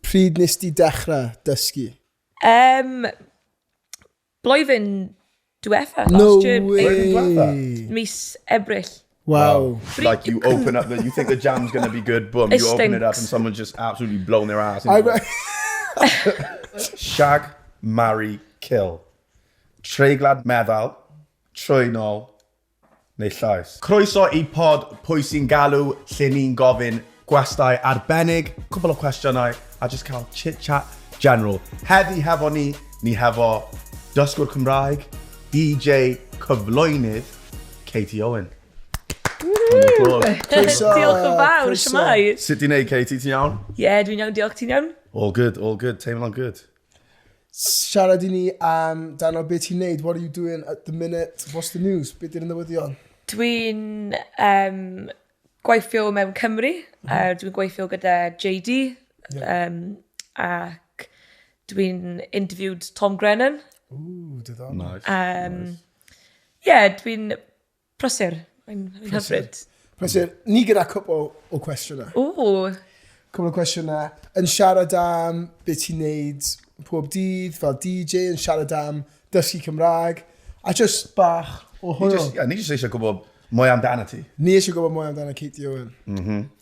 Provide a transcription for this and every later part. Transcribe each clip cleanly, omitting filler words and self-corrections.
Pryd nes di dechrau dysgu? Blwyddyn diwetha, last No year. way. Blwyddyn diwetha? Mis Ebrill. Wow. Like you open up the, you think the jam's gonna be good, boom, It you open it up stinks. and someone's just absolutely blown their ass. I into it. Shag, marry, kill. Treiglad meddal, trwynol, neu llais. Croeso i pod Pwy sy'n galw, lle ni'n gofyn gwestai arbennig, cwbl o cwestiynau, a just cael chit-chat general. Heddi hefo ni, ni hefo dysgwr Cymraeg, DJ cyflwynydd, Katie Owen. Croeso. Diolch yn fawr, Croeso. siwmai. Sut ti'n neud, Katie? Ti'n iawn? Ie, yeah, dwi'n iawn, diolch, ti'n iawn? All good, all good. Teimlo'n good. Siarad i ni am dano beth ti'n neud. What are you doing at the minute? What's the news? Be di'r newyddion? Dwi'n gweithio mewn Cymru. Dwi'n gweithio gyda JD. Ac dwi'n interviewed Tom Grennan. Ooh, diddorol. Nice. Yeah, dwi'n prysur. Mae'n hyfryd. Prysur. Ni gyda cwpl o cwestiynau. Ooh. Cwpl o cwestiynau. Yn siarad am beth ti'n neud pob dydd fel DJ, yn siarad am dysgu Cymraeg, a just bach o Ni hwyl. just, yeah, ni just eisiau gwybod mwy amdano ti. Ni eisiau gwybod mwy amdano Katie Owen.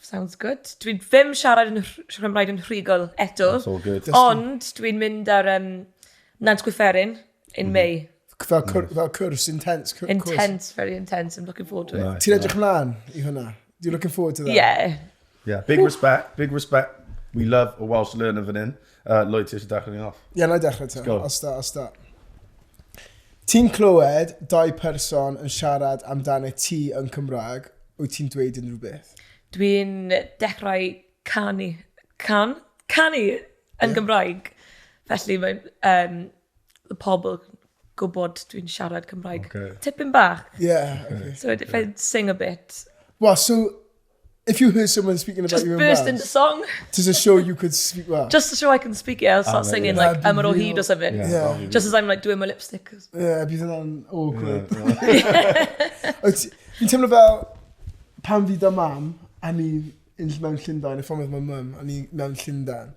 Sounds good. Dwi ddim siarad yn Cymraeg yn rhugl eto. That's all good. Ond dwi'n mynd ar Nant Gwrtheyrn in May. Fel cwrs intense. Cwrs. Intense, very intense. I'm looking forward to it. Nice. Ti'n edrych ymlaen i hwnna? You looking forward to that? Yeah. Yeah, big respect, big respect. We love a Welsh learner fan hyn. Lloyd, ti eisiau dechrau ni off? Ie, na i dechrau te. Go. I'll start, I'll start. Ti'n clywed dau person yn siarad amdano ti yn Cymraeg, wyt ti'n dweud unrhyw beth? Dwi'n dechrau canu. Canu yn Gymraeg. Felly mae y pobl gwybod dwi'n siarad Cymraeg. Okay. Tipyn bach. Yeah, okay. So if I sing a bit, Well, so if you heard someone speaking about just you in burst Welsh, into song. just to show you could speak Welsh. Just to show I can speak it, I'll start mate, singing yeah. like That'd be Yma o real. Hyd or something. Yeah. Yeah. That'll be Just as I'm like doing my lipstick. Yeah, bydd hwnna'n awkward. Wyt Fi'n teimlo fel pan fi da mam, a ni in, mewn Llundain, if I'm with my mum, a ni mewn Llundain,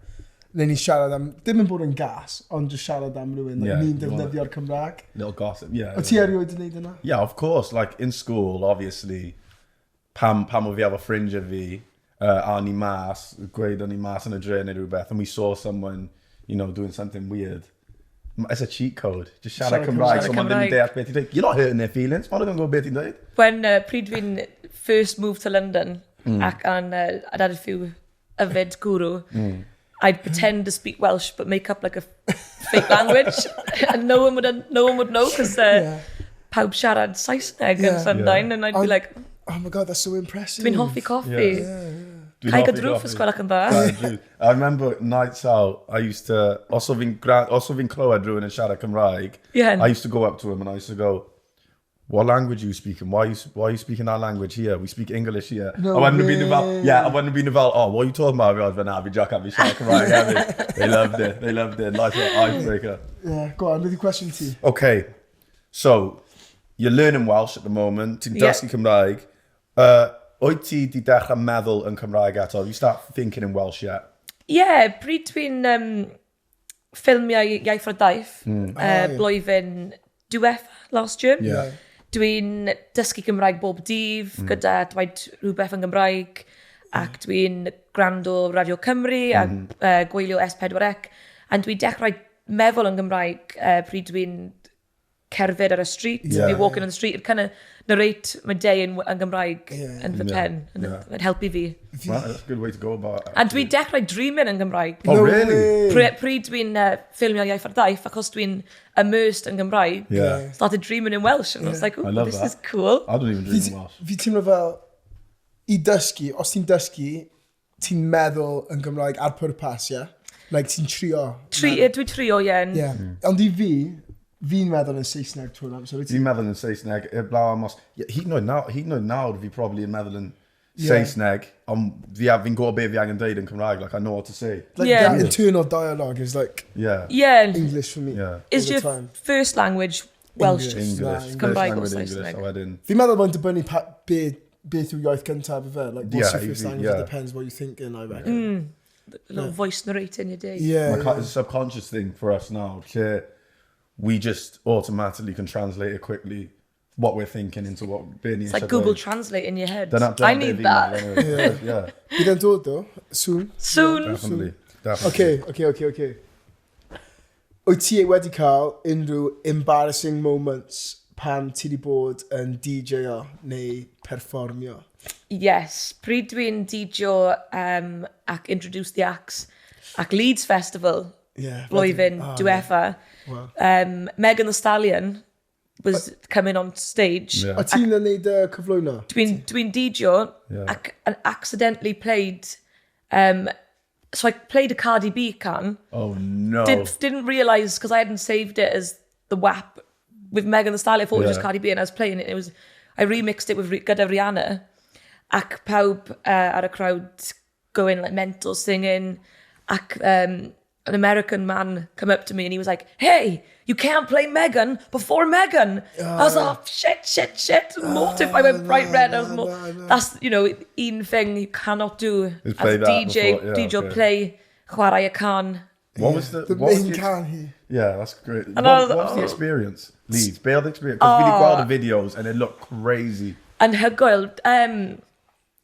neu ni siarad am, dim yn bod yn gas, ond just siarad am rhywun, like, Yeah, ni'n you wanna- defnyddio'r Cymraeg. Little gossip, yeah. O ti erioed yn neud yna? Yeah, of course. Like in school, obviously, pam o fi efo ffrindiau fi, a ni mas, gweud o'n ni mas yn y dre neu rhywbeth, and we saw someone doing something weird. It's a cheat code. Just siarad Siarad Cymraeg, Cymraeg. so ma'n ddim yn deall beth ti'n dweud. You're not hurting their feelings. Maen nhw'n gwybod beth ti'n dweud. When pryd fi'n first moved to London ac an, I'd had a few yfed gwrw, I'd pretend to speak Welsh but make up like a fake language and no one would know because pawb siarad Saesneg yn Llundain and I'd be like, Oh my God, that's so impressive. "Dwi'n hoffi coffi." Dwi'n Cau hoffi drws coffi. os gwelwch yn dda. Cau drws. I remember nights out, I used to, os o fi'n clywed rhywun yn siarad Cymraeg, I used to go up to him and I used to go, "What language are you speaking? Why are you speaking that language here? We speak English here." No A wedyn nhw'n fel, way. yeah, a wedyn nhw'n fel, "Oh, what are you talking about?" Fi oedd fel, "Na, fi jocan, fi siarad Cymraeg hefyd." They loved it. They loved it. Nice little icebreaker. Yeah, go on, beth yw cwestiwn ti? Okay, so you're learning Welsh at the moment. Ti'n dysgu Cymraeg. Wyt ti di dechrau meddwl yn Cymraeg eto? Have you start thinking in Welsh yet? Yeah, pryd dwi'n ffilmio Iaith ar Daith, Ah, ie. blwyddyn diwetha, last year. Dwi'n dysgu Gymraeg bob dydd, gyda dweud rhywbeth yn Gymraeg, ac dwi'n gwrando Radio Cymru a gwylio S4C, a dwi'n dechrau meddwl yn Gymraeg pryd dwi'n cerdded ar y street, be walking on the street, it kind of narrate my day yn Gymraeg yn fy pen, yn yn helpu fi. Well, that's a good way to go about it. A dwi'n dechrau dreaming yn Gymraeg. Oh, No really? way. Pryd dwi'n ffilmio Iaith ar Daith, achos dwi'n immersed yn Gymraeg, started dreaming in Welsh, and I was like, I "Ooh, love this that. is cool." I don't even dream in Welsh. Fi teimlo fel, i dysgu, os ti'n dysgu, ti'n meddwl yn Gymraeg ar pwrpas, ie? Yeah? Like, ti'n trio. Dwi'n trio, ie. Yeah. Ond i fi, fi'n meddwl yn Saesneg trwy'r amser. Wyt ti? Fi'n meddwl yn Saesneg, heblaw am os. Yeah, hyd yn oed nawr, hyd yn oed nawr, fi probably yn meddwl yn Saesneg, ond fi'n gwybod beth fi angen dweud yn Cymraeg, like I know what to say. Like, that internal dialogue is like English for me. Is All the your time. first language Welsh? English. English. Nah, First Cymraeg or language English, Saesneg? a wedyn. Fi'n meddwl mae'n dibynnu beth yw iaith gyntaf i fe. Like, what's Yeah, your first easy, language? yeah. It depends what you're thinking, I reckon. little voice narrating your day. It's a subconscious thing for us now, lle we just automatically can translate it quickly, what we're thinking into what be ni It's like Google Translate in your head. Dyna, I need that. Yeah. Bydd e'n dod though, soon. Soon. Definitely. Definitely. Okay. Wyt ti wedi cael unrhyw embarrassing moments pan ti wedi bod yn DJ-o neu perfformio? Yes. Pryd dwi'n DJ ac introduce the acts ac Leeds Festival blwyddyn diwetha. Wow. Megan Thee Stallion was coming on stage. O ti'n neud y cyflwyno? Dwi'n DJ ac and accidentally played, so I played a Cardi B cân. Oh no. Didn't realise, because I hadn't saved it as the WAP with Megan Thee Stallion. I thought it was just Cardi B and I was playing it. And I remixed it with gyda Rihanna. Ac pawb ar y crowd going like mental singing. Ac an American man come up to me and he was like, "Hey, you can't play Megan before Megan." I was like, "Oh, shit, shit, shit." Mortified. I went bright red. I was no, no. That's un thing you cannot do Is as play a that DJ, before, yeah, DJ okay. play chwarae y cân. What was the, The what was main the cân hi. Yeah, that's great. And I was What was the oh. experience? Leeds, be oedd the experience? Because fi wedi gweld y videos and it looked crazy. Anhygoel.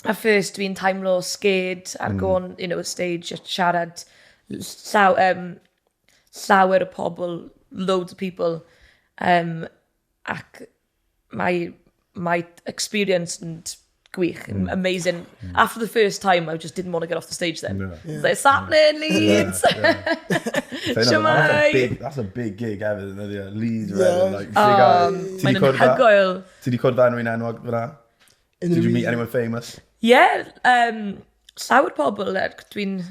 At first dwi'n teimlo scared ar go on stage a siarad llawer o pobl, loads of people. Ac my experience yn gwych, amazing. After the first time, I just didn't want to get off the stage then. Like, "It's happening, Leeds!" That's a Shwmae? big gig hefyd, yn ydi? Leeds, Yeah. Reading, like, big guy. Ti di Mae'n cwrdd â- anhygoel. Ti di cwrdd â unrhyw un enwog fyna? Did you meet anyone famous? Yeah, llawer pobl, dwi'n...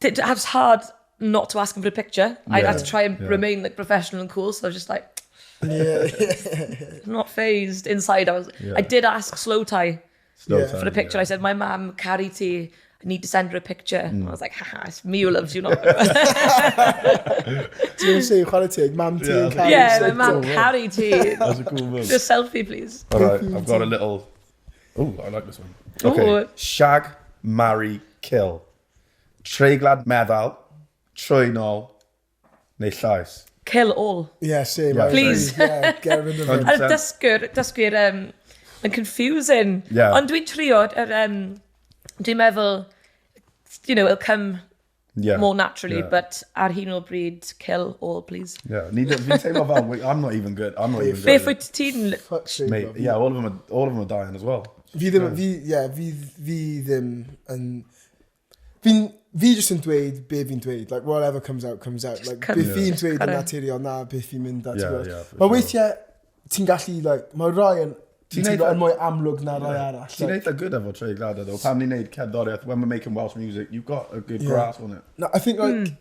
It was hard not to ask them for a picture. I had to try and remain like professional and cool, so I was just like, I'm not phased. Inside, I was. I did ask Slowthai Slow Yeah. time, for a picture. I said, "My mam, caru ti. I need to send her a picture." I was like, "Haha, it's me who loves you, not." Ti'n say chwarae teg, mam ti yn caru. Yeah, my so- mam caru ti. That's a cool move. Do a selfie, please. All right, I've got a little. Oh, I like this one. Okay. Ooh. Shag, marry, kill. Treiglad meddal, trwynol, neu llais. Kill all. Yeah, same. Yeah, I agree. Please. Yeah, get rid of it. A dysgwyr yn confusing. Ond dwi'n trio, dwi'n meddwl, it'll come more naturally, but ar hyn o bryd, kill all, please. Yeah, fi'n teimlo fel, wait, I'm not even good. I'm not even good. Beth wyt ti'n... Fuck's sake, Mate, love. yeah, all of them are dying as well. Fi ddim, fi, yeah, fi ddim yn... Fi just yn dweud be fi'n dweud. Like, whatever comes out, comes out. Like, beth fi'n dweud yn Correct. naturiol, na beth fi'n mynd at. Yeah, yeah, for Mae sure. weithiau, ti'n gallu, like, mae rai yn Ti'n ti'n neud teimlo yn mwy amlwg na rai arall. Ti'n Like, eitha good efo treigladau though. Pam ni'n neud cerddoriaeth, when we're making Welsh music, you've got a good grasp on it. No, I think like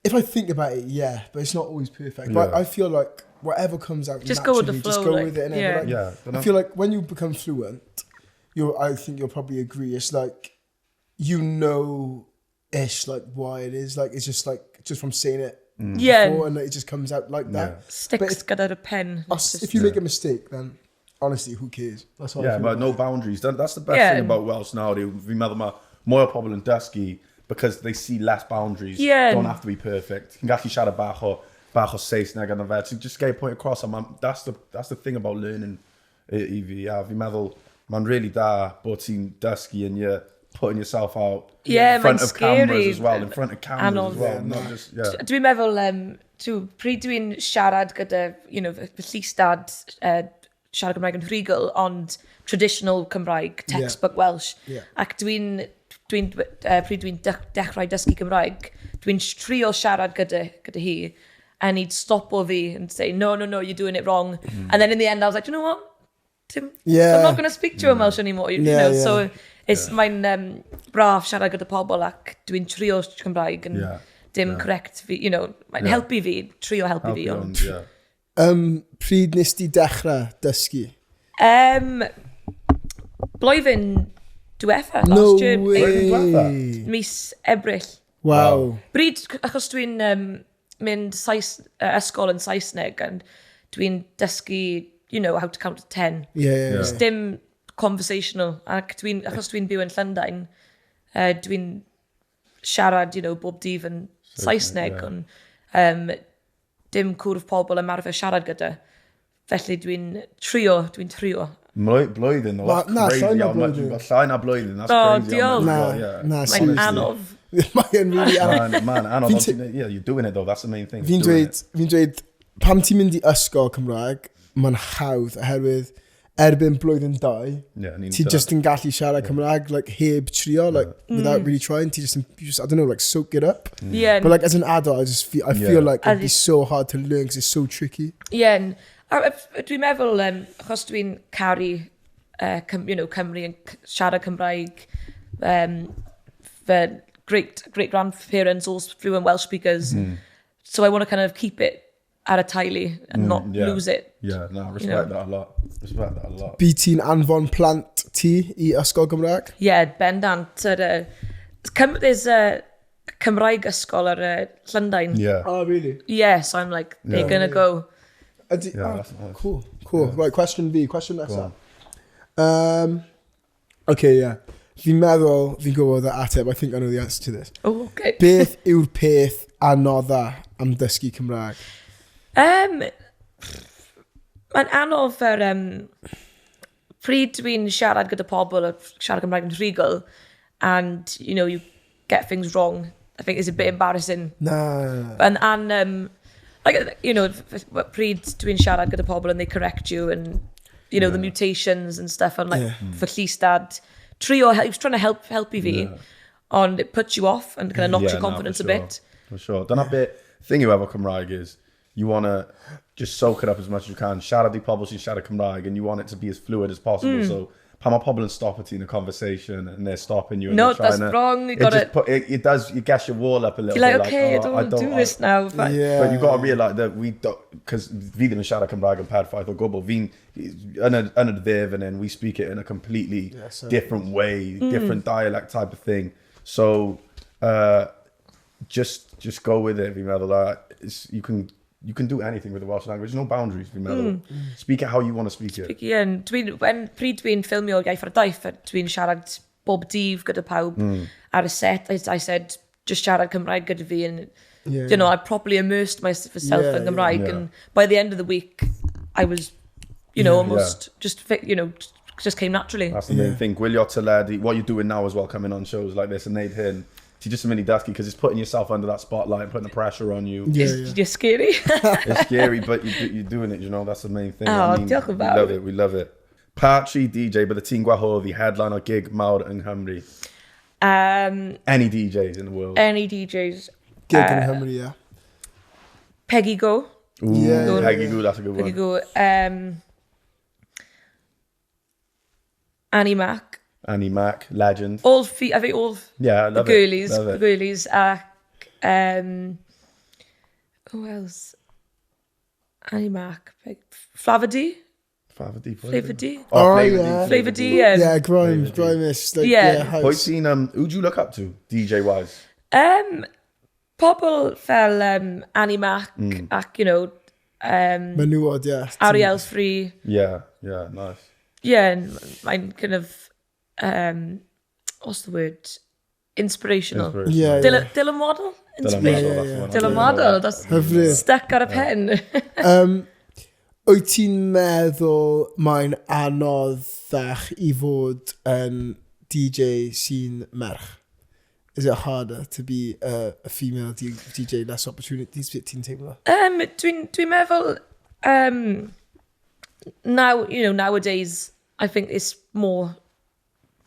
if I think about it, yeah, but it's not always perfect. But I feel like whatever comes out Just go with the naturally, just flow, go like, with it. Innit? yeah. But, like, Yeah, I dunno. feel like when you become fluent, you I think you'll probably agree. It's like you know ish like why it is. Like it's just like just from saying it before, and it just comes out like that. Yeah. Sticks But if- gyda'r pen. If you make a mistake, then honestly, who cares? That's what I Yeah, feel. but no boundaries. That's the best thing about Welsh nowadays. Fi'n meddwl mae mwy o pobl yn dysgu because they see less boundaries. Don't have to be perfect. Ti'n gallu siarad bach o Saesneg arno fe. To just get your point across. And that's the thing about learning i fi. A fi'n meddwl mae'n really da bod ti'n dysgu and you're putting yourself out Yeah, in front mae'n of cameras scary. as well. In front of cameras Anodd. as well. Not just, yeah. Dwi'n meddwl, pryd dwi'n siarad gyda, fy llys-dad siarad Cymraeg yn rhugl, ond traditional Cymraeg, textbook Welsh. Ac pryd dwi'n dechrau dysgu Cymraeg, dwi'n trio siarad gyda hi, and he'd stopo fi and say, "No, no, no, you're doing it wrong." And then in the end, I was like, "Do you know what? Tim, I'm not going to speak to you in Welsh anymore." You know, so it's mae'n braf siarad gyda pobl ac dwi'n trio Cymraeg yn dim correct fi, mae'n helpu fi, trio helpu fi. Helpu Ond, ond, yeah. Pryd nes ti dechrau dysgu? Blwyddyn diwetha, No last year, way. Blwyddyn diwetha? Mis Ebrill. Wow. Bryd, achos dwi'n mynd ysgol yn Saesneg and dwi'n dysgu, how to count to 10. It's dim conversational. Ac achos dwi'n byw yn Llundain, dwi'n siarad, you know, bob dydd yn Saesneg, yeah. ond dim cwrdd pobl ymarfer siarad gyda. Felly dwi'n trio, dwi'n trio. Blwyddyn, though, that's Na, crazy. llai na how much blwyddyn. you've got. Llai na blwyddyn, that's Oh, crazy. how much diolch. you've Na, got, yeah. na, Mae'n seriously. anodd. Mae'n really anodd. Man, man, anodd. Fi'n Obviously, yeah, you're doing it though, that's the main thing. Fi'n doing dweud, fi'n dweud, pam ti'n mynd i ysgol Cymraeg, mae'n hawdd, oherwydd erbyn blwyddyn 2, Yeah, ni'n ti just yn gallu siarad Cymraeg, like, heb trio, like, without really trying, ti just, you just, I don't know, like, soak it up. Yeah, But like, as an adult, I just feel, I feel Yeah. like it'd be As- so hard to learn because it's so tricky. Yeah, and a dwi'n meddwl, achos dwi'n caru you know, Cymru yn siarad Cymraeg, fy great great grandparents all fluent Welsh speakers, so I want to kind of keep it ar y teulu and not lose it. Yeah, no, I respect that a lot. Respect that a lot. By ti'n anfon plant ti i ysgol Gymraeg? Yeah, bendant. Ar, there's a Cymraeg ysgol ar Llundain. Yeah. Oh, really? Yeah, so I'm like, they're Yeah. gonna go. Ydy, Yeah, oh, that's nice. Cool, cool. Right, question fi, question nesaf. Okay, yeah. Fi'n meddwl, fi'n gwybod y ateb, I think I know the answer to this. Oh, okay. Beth yw'r peth anodda am dysgu Cymraeg? Mae'n anodd fer... Pryd dwi'n siarad gyda pobl a siarad Cymraeg yn rhugl, and, you know, you get things wrong, I think it's a bit embarrassing. Na. And like, you know, pryd dwi'n siarad gyda pobl and they correct you and, you know, the mutations and stuff, and like, fy llys dad, trio, he was trying to help i fi, ond it puts you off and kind of knocks Yeah, your no, confidence for a bit. For sure. Dyna bit, thing yw efo Cymraeg is, you want to just soak it up as much as you can. Siarad i pobl sy'n siarad Cymraeg and you want it to be as fluid as possible. So pan mae pobl yn stop ti in a conversation and they're stopping you and No, they're trying that's to, wrong, you it gotta- just it does, it gets your wall up a little You're like, bit. okay, oh, I don't want to do this now. But Yeah. But you've got to realise that we don't, because fi ddim yn siarad Cymraeg yn perffaith o gwbl. Fi'n, yn y ddydd and then we speak it in a completely Yeah, so- different way, different dialect type of thing. So, just go with it, fi'n meddwl. You can do anything with the Welsh language. There's no boundaries, fi'n meddwl. Speak it how you want to speak it. Yeah, and dwi'n, when, pryd dwi'n ffilmio Iaith ar Daith, a dwi'n siarad bob dydd gyda pawb ar y set, I said, just siarad Cymraeg gyda fi, and you know, I properly immersed myself in Gymraeg, and by the end of the week, I was, you know, almost just, you know, just came naturally. That's the main thing. Gwylio teledu, what you're doing now as well, coming on shows like this and neud hyn, ti just yn mynd i dysgu because it's putting yourself under that spotlight and putting the pressure on you. Yeah, It's yeah. just scary. It's scary, but you're doing it, you know, that's the main thing. Oh, I mean, diolch yn we fawr. love it, we love it. Pa tri DJ bydde ti'n gwahodd i headline o gig mawr yng Nghymru? Any DJs in the world? Any DJs. Gig yn Nghymru, yeah. Peggy Gou. Ooh, Yeah, Peggy Gou, that's a good Peggy one. Gou. Annie Mac. Annie Mac, legend. All I think all Yeah, I love the girlies, it. Love the it. girlies ac who else? Annie Mac, Flava D, Flava D. Flava D, Oh, Oh, Flava D. yeah. Flava D. Yeah, grime, grime-ish. Like, Yeah. yeah, Pwy house. ti'n, who do you look up to, DJ-wise? Pobl fel Annie Mac ac, you know, Menywod, yeah. Ariel Free. Yeah, nice. Yeah, and mae'n kind of, what's the word? Inspirational. Inspirational. Yeah, Dylan, yeah. Dylan Waddle? Dylan Inspirational. Waddle, that's the one. Dylan Waddle, that's Hyfryd. stuck ar y pen. Wyt ti'n meddwl mae'n anoddach i fod yn DJ sy'n merch? Is it harder to be a female DJ, less opportunities, beth ti'n teimlo? Dwi'n meddwl, now, you know, nowadays, I think it's more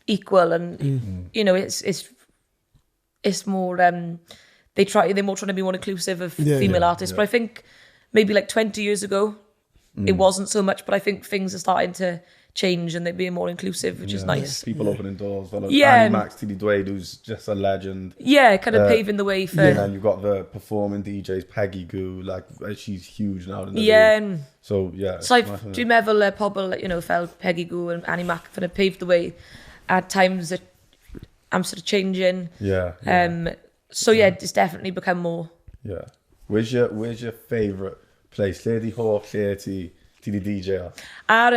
equal and, you know, it's more, they're more trying to be more inclusive of female artists. But I think maybe like 20 years ago, it wasn't so much, but I think things are starting to change and they're being more inclusive, which is nice. People opening doors. Fel Yeah, Annie and- Mac ti di dweud, who's just a legend. Yeah, kind of paving the way for... And then you've got the performing DJs, Peggy Gou, like, she's huge now. Isn't Yeah, and So, yeah. So it's nice, isn't it? dwi'n meddwl pobl, you know, fel Peggy Gou and Annie Mac kind of paved the way at times that I'm sort of changing. So yeah, it's definitely become more. Yeah. Where's your favourite place? Lle di hoff lle ti di DJ o? Ar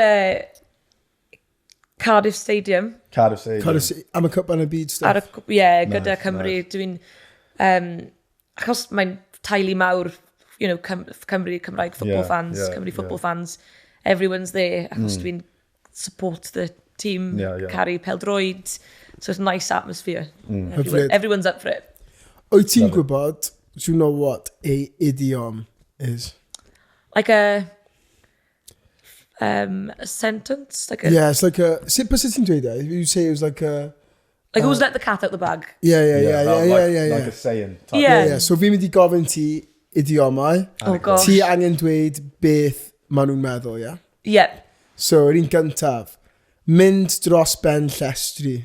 Cardiff Stadium. Cardiff Stadium. Cardiff, am y cwpan y byd stuff. Ar y, yeah, gyda Nice, Cymru. nice. Dwi'n... achos mae'n teulu mawr, Cymru, Cymraeg football fans, Cymru football fans, everyone's there, achos dwi'n support the team, caru pêl-droed, so it's a nice atmosphere. Hyfryd. Everyone's up for it. Wyt ti'n gwybod, do you know what a idiom is? Like a sentence? Like a, Yeah, it's like a... Sut bys ti'n dweud e? You say it was like a... Like who's let the cat out the bag? Yeah, Like, yeah. Like a saying. Type. Yeah. Yeah, so fi'n mynd i gofyn ti idiomau. Oh gosh. Ti angen dweud beth maen nhw'n meddwl, yeah? Yeah. So, yr un gyntaf. Mynd dros ben llestri.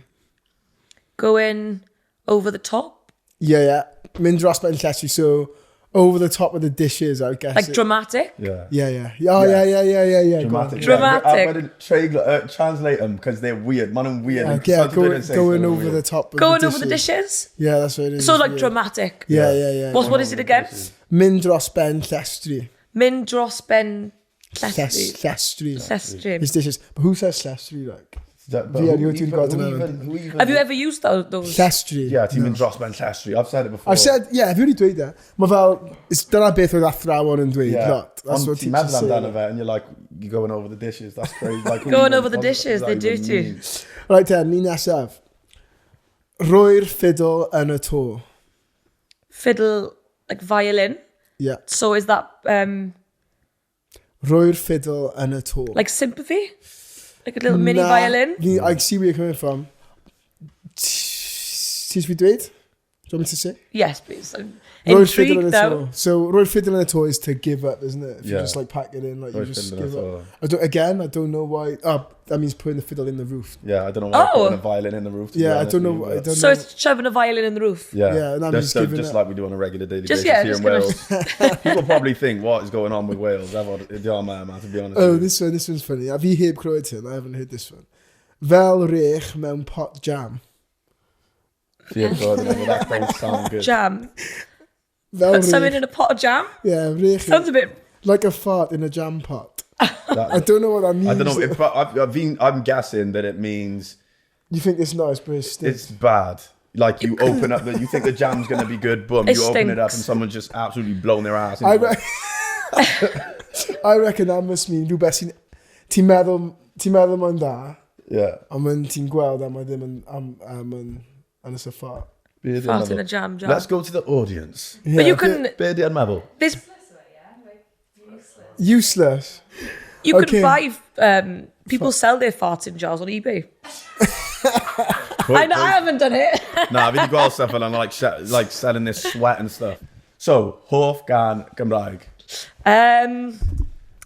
Going over the top. Yeah. Mynd dros ben llestri. So, over the top of the dishes, I guess. Like dramatic. Yeah. Yeah. Oh, yeah. Go on. Dramatic. Dramatic. Yeah. Wedyn, translate them because they're weird. Maen nhw'n weird. Yeah, Sometimes they don't say going something over weird. the top of Going the over the dishes. Yeah, that's what it is. So like yeah. dramatic. Yeah. What is it again? Mynd dros ben llestri. Mynd dros ben llestri. Llestri. Llestri. His dishes. But who says llestri, like? But Fi who erioed wedi even- gweld who hwnna. even- who even- Have you ever used those? Llestri. Yeah, ti'n mynd dros ben llestri. I've said it before. I've said, yeah, fi wedi dweud e. Mae fel, dyna beth oedd athrawon yn dweud, lot. That's Ond what ti'n teachers meddwl say. amdano fe, and you're like, you're going over the dishes. That's crazy. Like, who Going even- over the what does dishes, that they do even too. mean? Right then, ni nesaf. Rhoi'r ffidl yn y to. Fiddle, like violin. Yeah. So is that Rhoi'r ffidl yn y to. like sympathy? Like a little mini Na, violin? I see where you're coming from. Ti eisiau fi dweud? Do you want me to say? Yes, please. I'm Rhoi'r ffidl yn intrigued y now. to. So, rhoi'r ffidl yn y to is to give up, isn't it? If you Yeah. just like pack it in, like you Rhoi'r just ffidl yn y give up. to. I don't, again, I don't know why. Oh, that means putting the fiddle in the roof. Yeah, I don't know why Oh. putting a violin in the roof. To be Yeah, I honest don't with know. you, I but- don't So know. it's shoving a violin in the roof. Yeah, Yeah, and that just, means giving just up. like we do on a regular daily Just- basis yeah, here in just Wales. People probably think, what is going on with Wales? Efo man, to be honest. Oh, with you. this one's funny. Have you heb clywed hyn? I haven't heard this one. Fel rech mewn pot jam. Yeah, God, that don't sound good. Jam. Fel Put something rech. in a pot of jam? Yeah, rech. Sounds a bit... Like a fart in a jam pot. That- I don't know what that means. I don't know. If, but I'm guessing that it means You think it's nice, but it stinks. it's bad. Like you open up you think the jam's gonna be good, boom, It you open it up stinks. and someone's just absolutely blown their ass. I, Into it. I reckon that must mean rhywbeth sy'n... Ti'n meddwl, ti'n meddwl mae'n dda, Yeah. ond when ti'n gweld a mae ddim yn... Am, am yn, and it's a fart. Be ydi Fart yn in a meddwl? jam jar. Let's go to the audience. Yeah. But you can... Be ydi yn meddwl? There's, Useless. you can Okay. buy... People sell their farts in jars on eBay. I know, I haven't done it. Na, fi wedi gweld stuff and I'm like, like selling this sweat and stuff. So, hoff gân Gymraeg.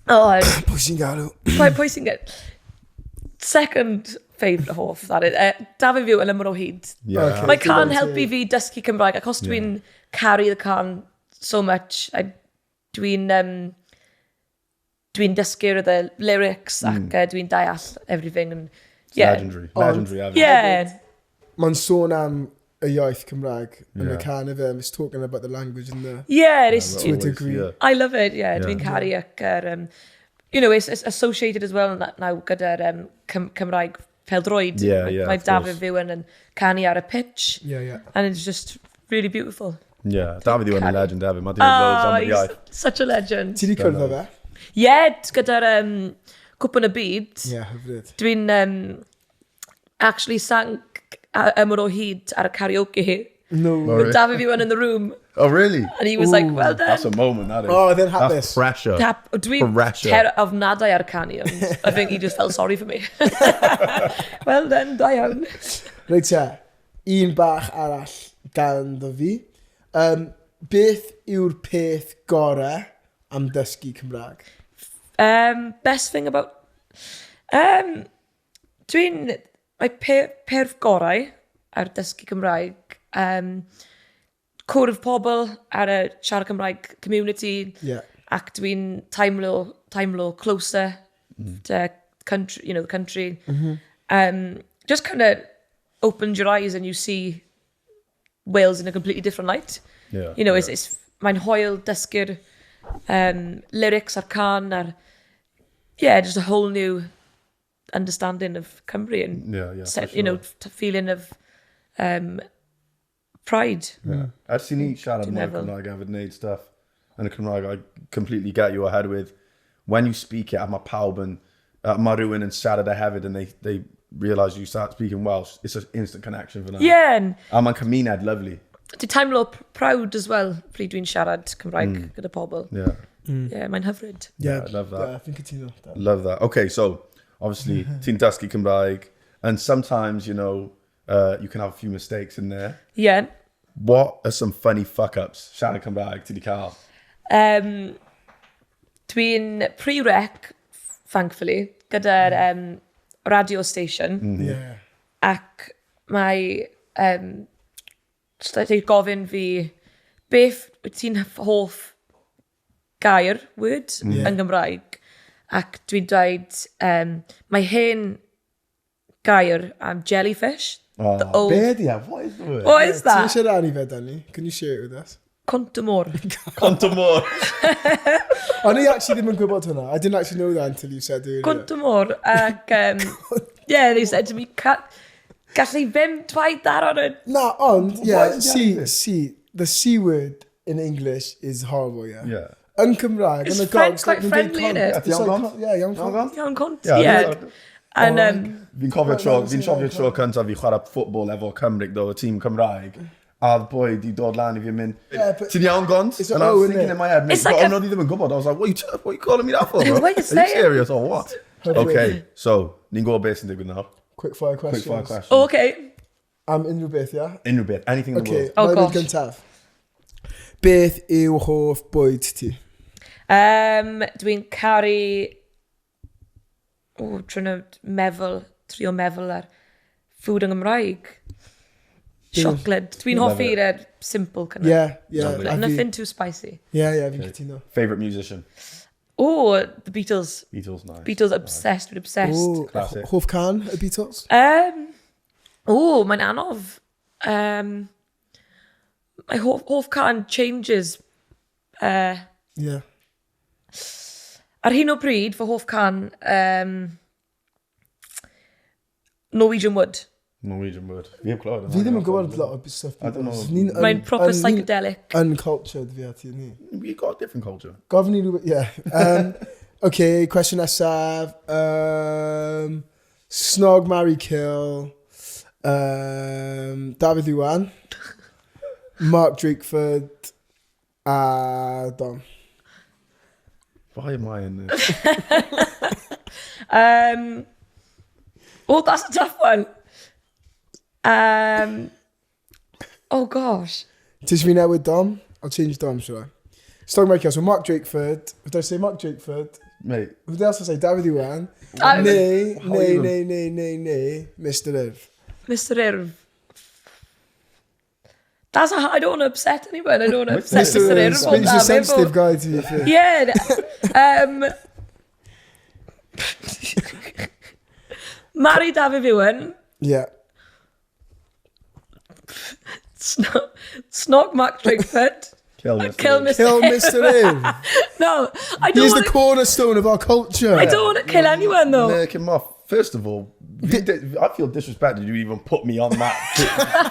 Oh, Pwy sy'n galw? pwy sy'n get... Second favourite hoff, that is. Dafydd Iwan Yma o Hyd. Yeah. Okay. Mae cân Digon helpu teg. fi dysgu Cymraeg, achos dwi'n caru y cân so much. Dwi'n dysgu the lyrics ac dwi'n deall everything. And, yeah. Legendary. Legendary. hefyd. Yeah. Mae'n sôn am y iaith Cymraeg yn y Yeah. cân efe. It's talking about the language in the... Yeah, it's, To a degree. Yeah. I love it, yeah. Dwi'n Yeah. caru ac it's associated as well now gyda'r Cymraeg pêl-droed. Yeah, yeah, Mae of course. Dafydd Iwan yn canu ar y pitch. Yeah. And it's just really beautiful. Yeah, Dafydd Iwan yn legend hefyd. Mae di wneud loads Oh, am yr he's iaith. such a legend. Ti di cwrdd â fe? Yeah, gyda'r Cwpan y Byd, Yeah, hyfryd. dwi'n actually sang Yma o Hyd ar y karaoke. No. With Dafydd Iwan in the room. Oh, really? And he was like, well done. That's a moment, that is. Oh, then That's hapus. pressure. Tap, dwi'n Pressure. ofnadau ar canu, ond I think he just felt sorry for me. Well done, da iawn. Reit te, un bach arall ganddo fi. Beth yw'r peth gorau am dysgu Cymraeg? Best thing about... Dwi'n... Mae perf gorau ar dysgu Cymraeg. Cwrdd pobl ar y siarad Cymraeg community. Yeah. Ac dwi'n teimlo closer to country, the country. Just kind of opens your eyes and you see Wales in a completely different light. Yeah, It's mae'n hwyl dysgu'r lyrics a'r cân a'r... Yeah, just a whole new understanding of Cymru and Yeah, set, for you know, sure. feeling of pride. Yeah. Ers i ni siarad Dwi'n mwy meddwl. Cymraeg hefyd wneud stuff yn y Cymraeg, I completely get you oherwydd when you speak it, a mae pawb yn, mae rhywun yn siarad e hefyd and they realise you start speaking Welsh, it's an instant connection for them. Yeah, and A mae'n cymuned lovely. Dwi'n teimlo proud as well pryd dwi'n siarad Cymraeg gyda pobl. Yeah. Yeah, mae'n hyfryd. Yeah, I love that. Yeah, fi'n cytuno. Love that. Okay, so obviously ti'n dysgu Cymraeg and sometimes, you can have a few mistakes in there. Yeah. What are some funny fuck-ups siarad Cymraeg ti di cael? Dwi'n pre-rec, thankfully, gyda'r radio station. Ac mae jyst wedi gofyn fi beth wyt ti'n hoff gair, word, yn Gymraeg. Ac dwi'n dweud, mae hen gair am jellyfish. Oh, The old. Be di e? What is the word? What is Ti'n that? eisiau rannu fe, Danny? Can you share it with us? Cont y môr. Cont y môr. O'n i actually ddim yn gwybod hwnna. I didn't actually know that until you said earlier. Cont y môr. Ac, yeah, they said to me, "Gallu ddim dweud that on it." Na, ond, yeah, Why is see, jellyfish? see, the C word in English is horrible, yeah? Yeah. Yn Cymraeg, It's yn y gogs, quite like, friendly, innit? It's like, Iawn gont? yeah, iawn Iawn cont. gont? Iawn cont, Yeah, yeah. And, Fi'n cofio tro, Right, fi'n no, cofio tro cyntaf fi chwarae ffwtbol efo Cymru, though, y tîm Cymraeg. A boi di dod lan i fi yn mynd, Yeah, but- ti'n iawn gont? It's a And I O, was innit? thinking in my head, mate, It's like but a- o'n i ddim yn gwybod. I was like, what you calling me that for, bro? What are you Are you saying? serious or what? Hyfryd. Okay, so, ni'n gwybod beth sy'n digwydd nawr. Quick fire Quick questions. fire question. Oh, okay. Am unrhyw beth, yeah? Unrhyw beth, anything in the Okay, world. Oh, mae'n mynd gosh. gyntaf. Beth yw hoff bwyd ti? Dwi'n caru... O, trying meddwl, trio meddwl ar food yn Gymraeg. Chocolate. Dwi'n Love hoffi'r simple kind of. Yeah. Lovely. a fi- Nothing too spicy. Yeah, fi'n cytuno. Favourite musician? Oh, the Beatles. Beatles, nice. Beatles obsessed, dwi'n obsessed. Ooh, Classic. Hoff can, y Beatles? Oh, mae'n anodd. My hoff can changes. Ar hyn o bryd, fy hoff can, Norwegian Wood. Norwegian Wood. Fi heb clywed. Fi ddim yn gwybod lot o stuff I don't know. Beatles. Ni'n Mae'n proper psychedelic. Uncultured fi a ti, ni. We got a different culture. Gofyn i rhywbeth, yeah. Okay, cwestiwn nesaf. Snog, marry, kill. Dafydd Iwan. Mark Drakeford. A Dom. Why am I in this? Oh, that's a tough one. Oh, gosh. Ti eisiau fi newid Dom? I'll change Dom, shall I? Snog, marry, kill. So Mark Drakeford. What did I say? Mark Drakeford. Mate, Who else I say? Dafydd Iwan. Neu, How neu, even- neu, neu, neu, neu, Mr Urdd. Mr Urdd. I don't want to upset anyone. I don't want to upset Mr Mr Urdd. Urdd. He's a sensitive guy, to be fair. Yeah. Marry Dafydd Iwan. Yeah. Snog Mark Drakeford. Kill Mr. Kill Urdd. Mr. Kill Mr Urdd. No, I don't He's the want to. cornerstone of our culture. I don't want to kill anyone though. Make him off. First of all, I feel disrespected you even put me on that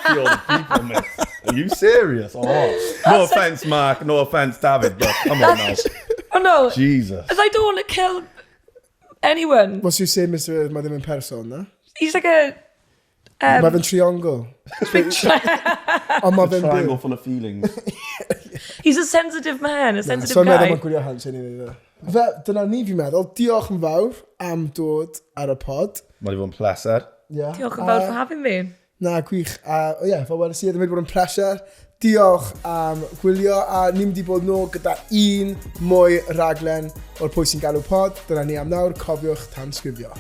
field of people, mate. Are you serious or what? No offense, Mark. No offense, David, but come on now. Oh no. Jesus. Because I don't want to kill anyone. What's you say, Mr Urdd? Mae ddim yn person, na? He's like a Mae fe'n triongl. Ond mae fe'n Triangle byw. full of feelings. He's a sensitive man, a sensitive So meddwl guy. mae'n gwylio Hansh anyway. Fe, dyna ni fi'n meddwl. Diolch yn fawr am dod ar y pod. Mae wedi bod yn pleser. Yeah. Diolch yn fawr for having me. Na, gwych. A, o ie, fel wedes i, ddim wedi bod yn pleser. Diolch am gwylio a ni'n mynd i bod nôl gyda un mwy raglen o'r Pwy sy'n Galw pod. Dyna ni am nawr. Cofiwch tanysgrifio.